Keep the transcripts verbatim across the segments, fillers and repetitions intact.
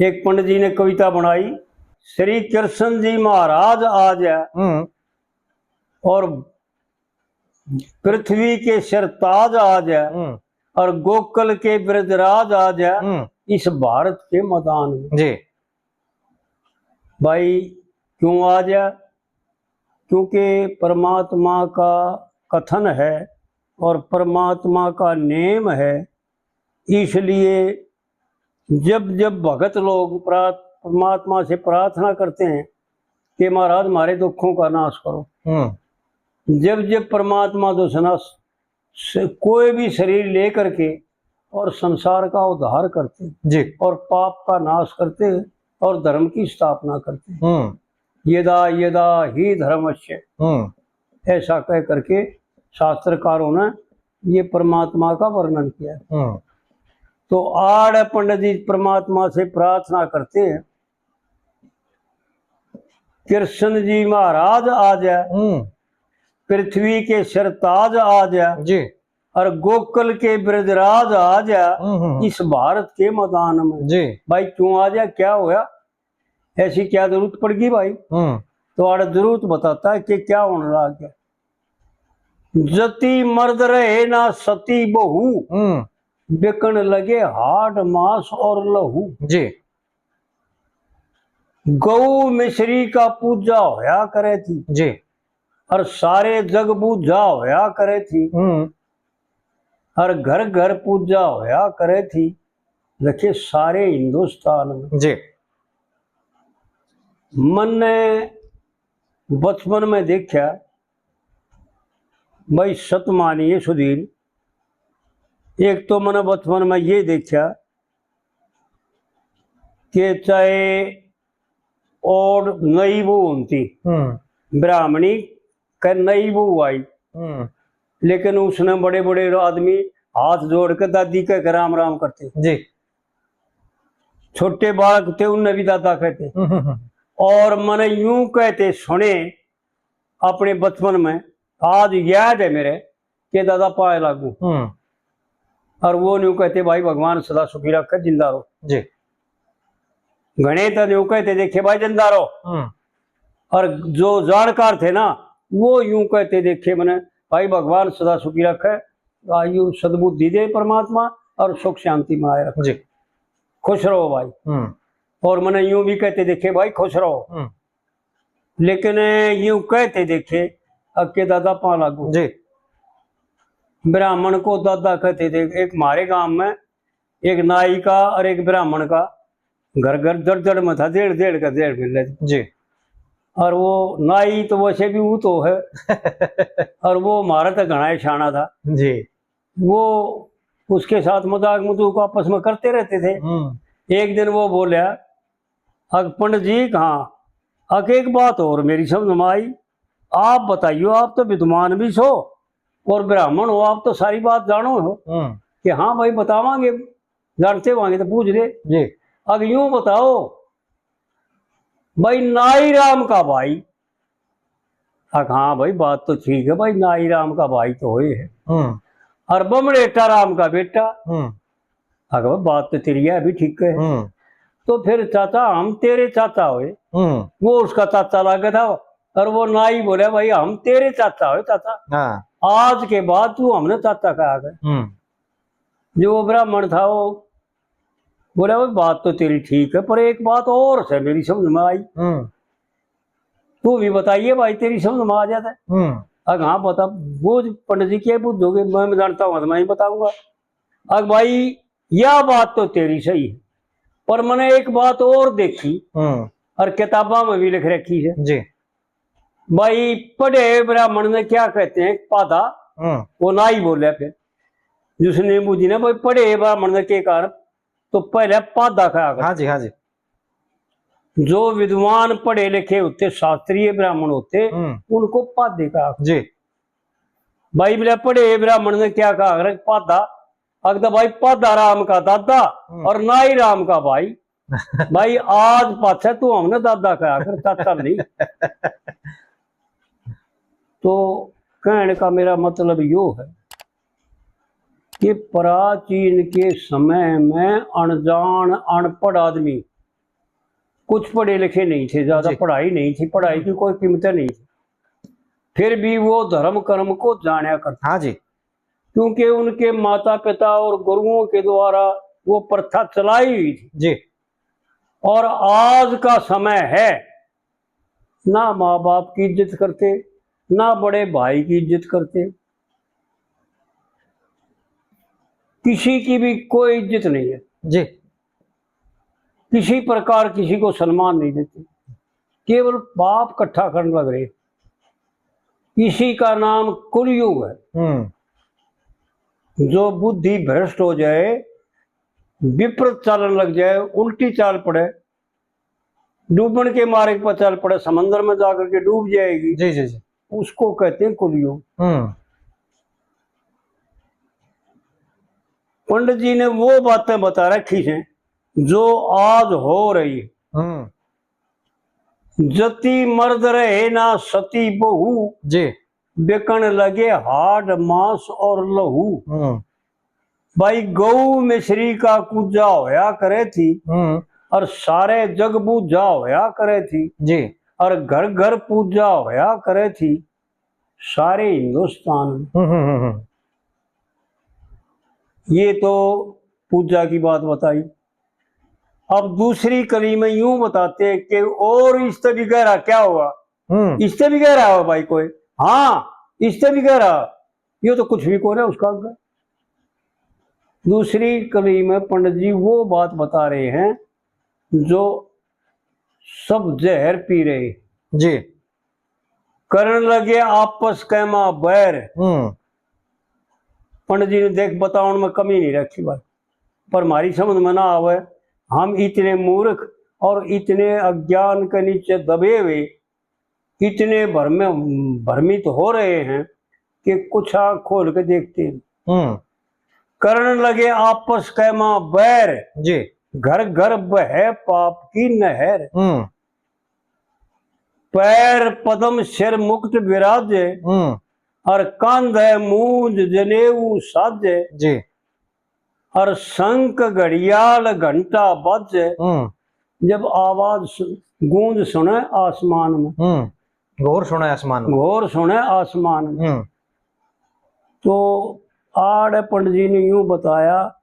एक पंडित जी ने कविता बनाई, श्री कृष्ण जी महाराज आ जा, हम्म। और पृथ्वी के सरताज आ जा, हम्म। और गोकुल के ब्रजराज आ जा, हम्म। इस भारत के मैदान में। जी। भाई, क्यों आ जा? क्योंकि परमात्मा का कथन है और परमात्मा का नेम है, इसलिए जब जब भगत लोग प्रार्थ-, परमात्मा से प्रार्थना करते हैं कि महाराज, हमारे दुखों का नाश करो, हम्म। जब जब परमात्मा जो है ना, स-, कोई भी शरीर लेकर के और संसार का उद्धार करते हैं जी। और पाप का नाश करते हैं और धर्म की स्थापना करते हैं। हम्म। यदा यदा ही धर्मस्य, हम्म। ऐसा कह करके शास्त्रकारों ने ये परमात्मा का वर्णन किया है। हम्म। तो आड़ पंडित जी परमात्मा से प्रार्थना करते हैं, कृष्ण जी महाराज आ जा, हम्म। पृथ्वी के सरताज आ जा, जी। और गोकुल के ब्रजराज आ जा, हम्म, हम्म, हम्म। इस भारत के मैदान में। जी। भाई, क्यों आ जा, क्या होया, ऐसी क्या जरूरत पड़ गई भाई? हम्म। तो आड़ जरूरत बताता है कि क्या होने लग गया। जति मर्द रहे ना सती बहू, हम्म। बिकन लगे हाड मांस और लहू। जी। गौ मिश्री का पूजा होया करे थी। जी। और सारे जग बूझा होया करे थी। हम्म। और घर घर पूजा होया करे थी। देखिए, सारे हिंदुस्तान में। जी। मन्ने बचपन में देखा, भाई, सत मानिए सुधीर, एक तो मैंने बचपन में ये देखा कि चाहे और नई बहू होती, हम्म। ब्राह्मणी का नई बहू आई, हम्म। लेकिन उसने बड़े बड़े आदमी हाथ जोड़ के दादी कह के राम राम करते। जी। छोटे बालक थे, उनने भी दादा कहते। हम्म, हम्म, हम्म। और मैंने यूं कहते सुने अपने बचपन में, आज याद है मेरे, के दादा पाए लागू। हम्म। और वो न्यू कहते, भाई, भगवान सदा सुखी रखे, जिंदा रहो। जी। घणे तो न्यू कहते देखे, भाई, जिंदा रहो। हम्म। और जो जानकार थे ना, वो यूं कहते देखे मैंने, भाई, भगवान सदा सुखी रखे, आयु सद्बुद्धि दे परमात्मा और सुख शांति बनाए रखे। जी। खुश रहो भाई। हम्म। और मैंने यूं भी कहते देखे, भाई, खुश रहो। हम्म। लेकिन यूं कहते देखे, अक्के दादा पां लागू। जी। ब्राह्मण को दादा कहते थे। एक हमारे गांव में एक नाई का और एक ब्राह्मण का घर घर जड़ जड़ में था, डेढ़ डेढ़ का डेढ़ मिले। जी। और वो नाई तो वैसे भी वो तो है। और वो हमारा तो घणा ही शाना था। जी। वो उसके साथ मजाक मजूक आपस में करते रहते थे। हम्म। एक दिन वो बोला, अक पंडित जी, कहाँ, अक एक बात और मेरी समझ में आई, आप बताइयो, आप तो विद्वान भी सो और ब्राह्मण हो, आप तो सारी बात जानो हो। हम्म। कि हाँ भाई, बतावांगे, जानते होंगे तो पूछ ले। जी। अक यूं बताओ भाई, नाई राम का भाई। अक हाँ भाई, बात तो ठीक है भाई, नाई राम का भाई तो होए है। हम्म। और बमड़ेटा राम का बेटा। हम्म। अक भाई, बात तो तेरी है भी ठीक है। हम्म। तो फिर चाचा, हम तेरे चाचा होए। हम्म। वो उसका चाचा लागे था। और वो नाई बोला, भाई, हम तेरे चाचा होए चाचा। हाँ। आज के बाद तू हमने चाचा कहा कर। हम्म। जो वो ब्राह्मण था, वो बोला, भाई, बात तो तेरी ठीक है, पर एक बात और से मेरी समझ में आई। हम्म। तू भी बताइए भाई, तेरी समझ में आ जाता है। हम्म। अक हाँ, बता। वो पंडित जी क्या पूछोगे, मैं जानता हूँ तो मैं ही बताऊंगा। अक भाई, यह बात तो तेरी सही है, पर मैंने एक बात और देखी, हम्म। और किताबा में भी लिख रखी है। जी। भाई, पढ़े ब्राह्मण ने क्या कहते हैं, पादा। हम्म। वो नाई बोले फिर, जिसने बूझी ना, भाई, पढ़े ब्राह्मण ने के कारण, तो पहले पादा खाया कर। हाँ जी, हाँ जी। जो विद्वान पढ़े लिखे होते, शास्त्रीय ब्राह्मण होते, हम्म। उनको पादे कहा। जी। भाई, बोले, पढ़े ब्राह्मण ने क्या कहा कर, पादा। अक तो भाई, पादा राम का दादा हम्म। और नाई राम का भाई। भाई, आज पाछे तू हमने दादा कहा कर, चाचा नहीं। तो कहने का मेरा मतलब यो है कि प्राचीन के समय में अनजान, अनपढ़ आदमी कुछ पढ़े लिखे नहीं थे, ज्यादा जी। पढ़ाई नहीं थी, पढ़ाई की कोई कीमत नहीं थी, फिर भी वो धर्म कर्म को जाना करते। हाँ जी। क्योंकि उनके माता पिता और गुरुओं के द्वारा वो प्रथा चलाई हुई थी। जी। और आज का समय है, ना माँ बाप की इज्जत करते, ना बड़े भाई की इज्जत करते, किसी की भी कोई इज्जत नहीं है जी। किसी प्रकार किसी को सम्मान नहीं देते, केवल पाप इकट्ठा करने लग रहे। इसी का नाम कलयुग है। हम्म। जो बुद्धि भ्रष्ट हो जाए, विपरीत चालन लग जाए, उल्टी चाल पड़े, डूबण के मार्ग पर चल पड़े, समंदर में जाकर के डूब जाएगी, जी, जी, जी। उसको कहते हैं कलयुग। हम्म। पंडित जी ने वो बातें बता रखी हैं जो आज हो रही। हम्म। जति मर्द रहे ना सती बहू, जी। बिकन लगे हाड मांस और लहू। हम्म। भाई, गऊ मिश्री का कूजा होया करे थी, हम्म। और सारे जग बूझा होया करे थी, जी। और घर घर पूजा होया करे थी, सारे हिंदुस्तान में। हम्म, हम्म, हम्म, हम्म। ये तो पूजा की बात बताई। अब दूसरी कली में यूं बताते कि और इससे भी गहरा क्या होगा? हम्म। इससे भी गहरा हो भाई कोई? हाँ, इससे भी गहरा। ये तो कुछ भी कोने उसका आगे। दूसरी कली में पंडित जी वो बात बता रहे हैं जो सब जहर पी रहे। जी। करण लगे आपस कैमा बैर। हम्म। पंडित जी ने देख बतावन में कमी नहीं रखी भाई, पर हमारी समझ में ना आवे। हम इतने मूर्ख और इतने अज्ञान के नीचे दबे हुए, इतने भ्रम, भ्रमित हो रहे हैं कि कुछ आंख खोल के देखते हैं। हम्म। करण लगे आपस कैमा बैर, जी। घर घर बहे पाप की नहर। हम्म। पैर पद्म सिर मुकुट विराजे, हम्म। और कांधे मूंज जनेऊ साजे। जी। और शंख घड़ियाल घंटा बाजे। हम्म। जब आवाज सु-, गूंज सुने आसमान में। हम्म। घोर सुने आसमान में। घोर सुने आसमान में। हम्म। तो आड़े पंडित जी ने यूं बताया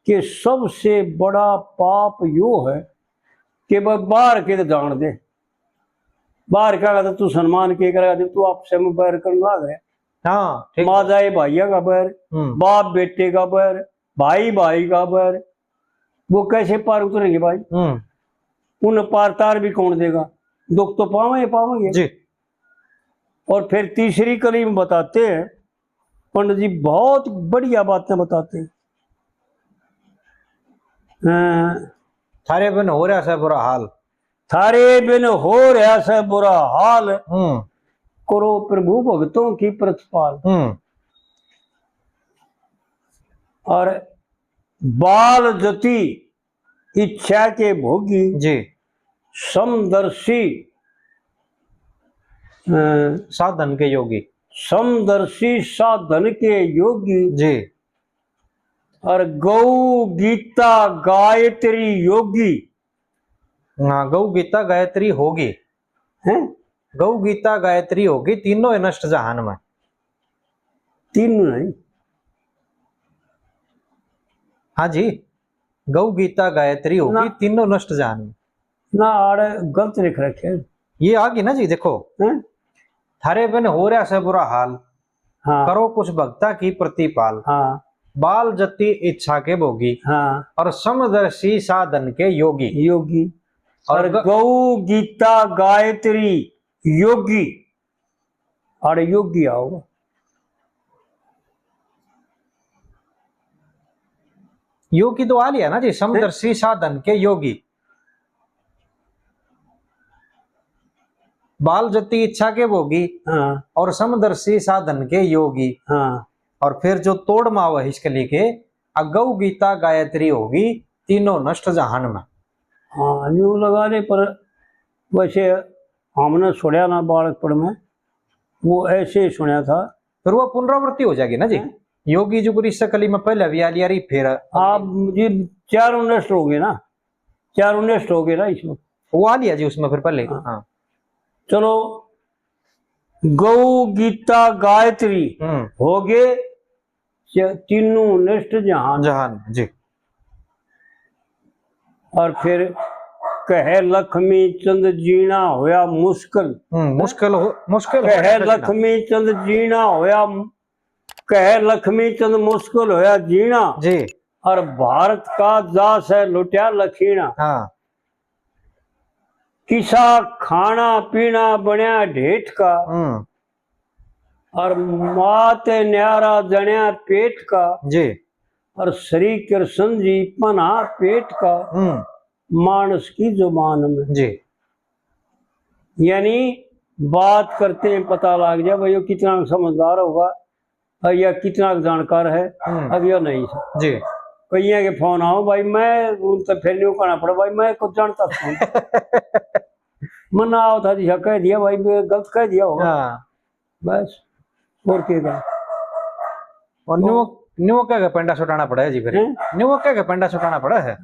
कि सबसे बड़ा पाप यो है कि वह बाहर के तो जान दे, बाहर क्या कहता, तू सम्मान के करेगा जब तू आपस में बैर करने लाग रहा है। हाँ, ठीक माँ है। जाए भाइया का बैर, हम्म। बाप बेटे का बैर, भाई भाई का बैर, वो कैसे पार उतरेंगे भाई? हम्म। उन्हें पार तार भी कौन देगा? दुख तो पावेंगे, पावेंगे। जी। और फिर तीसरी कली में बताते हैं, पंडित जी बहुत बढ़िया बातें बताते हैं। अं, थारे बिन हो रहा से बुरा हाल। थारे बिन हो रहा से बुरा हाल। हम्म। करो प्रभु भक्तों की प्रतिपाल। हम्म। और बाल जति इच्छा के भोगी, जी। समदर्शी, अ, साधन के योगी। समदर्शी साधन के योगी। जी। और गौ गीता गायत्री योगी। हाँ, गौ गीता गायत्री होगी। हैं? गौ गीता गायत्री होगी, तीनों है नष्ट जहान में। तीनों नहीं। हाँ जी, गौ गीता गायत्री होगी, ना। तीनों नष्ट जहान में। ना, आड़े गलत लिख रखे हैं। ये आ गई ना जी, देखो। हैं? थारे बिन हो रहा से बुरा हाल, हाँ। करो कुछ भक्ता की प्रतिपाल। हाँ। बाल जति इच्छा के भोगी। हाँ। और समदर्शी साधन के योगी। योगी। और और ग- गौ गीता गायत्री योगी। आड़े योगी आओ। योगी तो आ लिया ना जी, समदर्शी साधन के योगी। बाल जति इच्छा के भोगी, हाँ। और समदर्शी साधन के योगी। हाँ। और फिर जो तोड़ माव है इसके लिए के, अगौ गीता गायत्री होगी, तीनों नष्ट जहान में। हाँ, यूं लगा ले, पर वैसे हमने सुनया ना बालकपण में, वो ऐसे ही सुनया था। फिर वो पुनरावृत्ति हो जाएगी ना जी। हैं? योगी जुगरी सकली में पहले भी आ लिया रही, फिर आप जी चारों नष्ट हो गए ना, चारों नष्ट हो गए ना इसमें। वो आ लिया जी उसमें फिर पहले। हाँ। हाँ। चलो, गौ, गीता, गायत्री हम्म। हो गए च-, तीनों नष्ट जहान। जहान, जी। और फिर कहे लक्ष्मी चंद जीना होया मुश्किल। हम्म, मुश्किल हो, मुश्किल हो कहे जाता जीना। लक्ष्मी चंद जीना होया, कहे लक्ष्मी चंद मुश्किल होया जीना। जी। और भारत का जा से लुटिया लखीना। हाँ। किसा खाना पीना बनया ढेठ का। हम्म। और मात न्यारा जण्या पेट का। जी। और श्री कृष्ण जी पना पेट का। हम्म। मानस की जुबान में। जी। यानी बात करते हैं पता लग जाए भाई, वो कितना समझदार होगा और या कितना जानकार है। हम्म। अब यह नहीं। जी। कईया के फोन आओ भाई, मैं उन तो फिर न्यू कहना पड़ा भाई, मैं कुछ जानता था। मना आओ था जी, कह दिया भाई, मैं गलत कह दिया होगा। हाँ। बस, और के बात। और न्यू, न्यू कह के पेंडा छुटाना पड़ा है जी फिर। हैं? न्यू कह के पेंडा छुटाना पड़ा है।